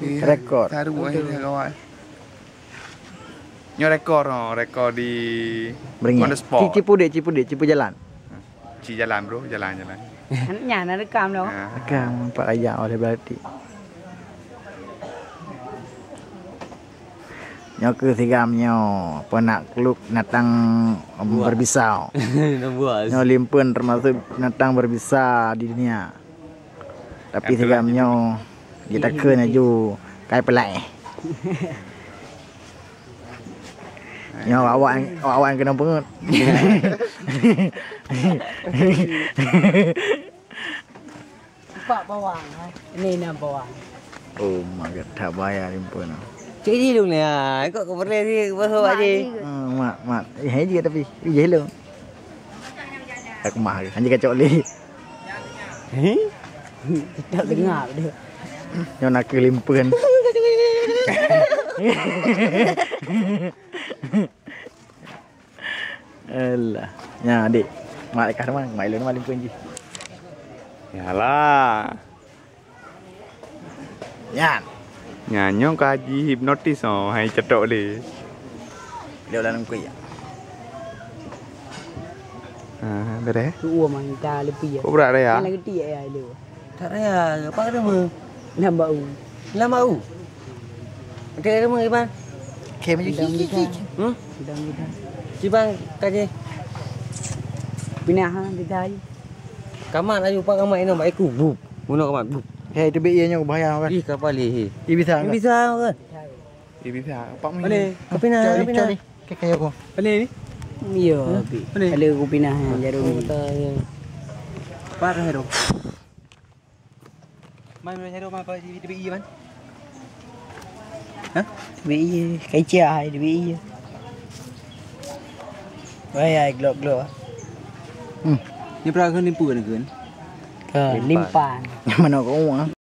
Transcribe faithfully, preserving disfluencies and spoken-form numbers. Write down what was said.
Rekor. Taruh, eh, kawan. Nyoe rekor, oh, rekor di Beringek. On the spot. Ci, ci pudek, ci pudek, ci peujalan. Ci jalan, bro, jalan, jalan. Nyan na rekam dah. Ah. Rekam, nampak raja oleh berarti. Nyoe keuh sigam nyoe, peunak klub binatang, em, berbisa. Nyoe limpeuen termasuk binatang berbisa di dunia. Tapi sigam nyoe, jitakheun laju, kai peulai. Nyoe awak, awak keunong peungeut. Empat bawang, eh. Ini enam bawang. Oh my God, that bahaya limpeuen. Cik Ji dong ni, ah. Kok kau boleh ni, kau masuk Mak Ji? Hmm, mak, mak. Eh, hai juga tapi. Eh, jai long. Tak mah ke? Hanya kacok leh. Heh? Tak dengar dia. Nyoe nakeuh limpeuen. Alah. Nya, adik. Mak lekah teuma, mak ilôn teuma limpeuen jih. Yalah. Nyan. Nyan nyoe ka jihipnotis oh, hai cetok lé. Dia ulang kui ya. Ah, beres. Tuwo mah kita lepi ya. Kok berat ya? Kan lagi tiek ya lu. Tak raya, apa kata me? Lam bau. Lam bau. Ada kata me, Iban? Kayak macam Dang kiki, kita. Kiki. Hmm? Dang kita. Iban, kaje. Pinah ha, kita aja. Kamat laju pak kamat inong bak iku. Bup. Bunuh kamat. Bup. Hei, teubiet ié nyoe bahaya kan? Ih, kapal lé, hei. Ih, bisa. Ih, bisa kan? Ih, bisa. Pak Mun. Boleh. Kapina, kapina. Cari, cari. Ke kaya aku. Boleh ni? Iya, Abi. Boleh. Kalau aku pinah jarum. Oh, tak, ya. Parah tu. Man, man, jarum apa di, di, di, man? Hah? Di, iya. Kaca hai di, iya. Wah, ya, glok-glok. Hmm. Ni pernah kan limpu kan? Ke limpan. Mana kau, ah?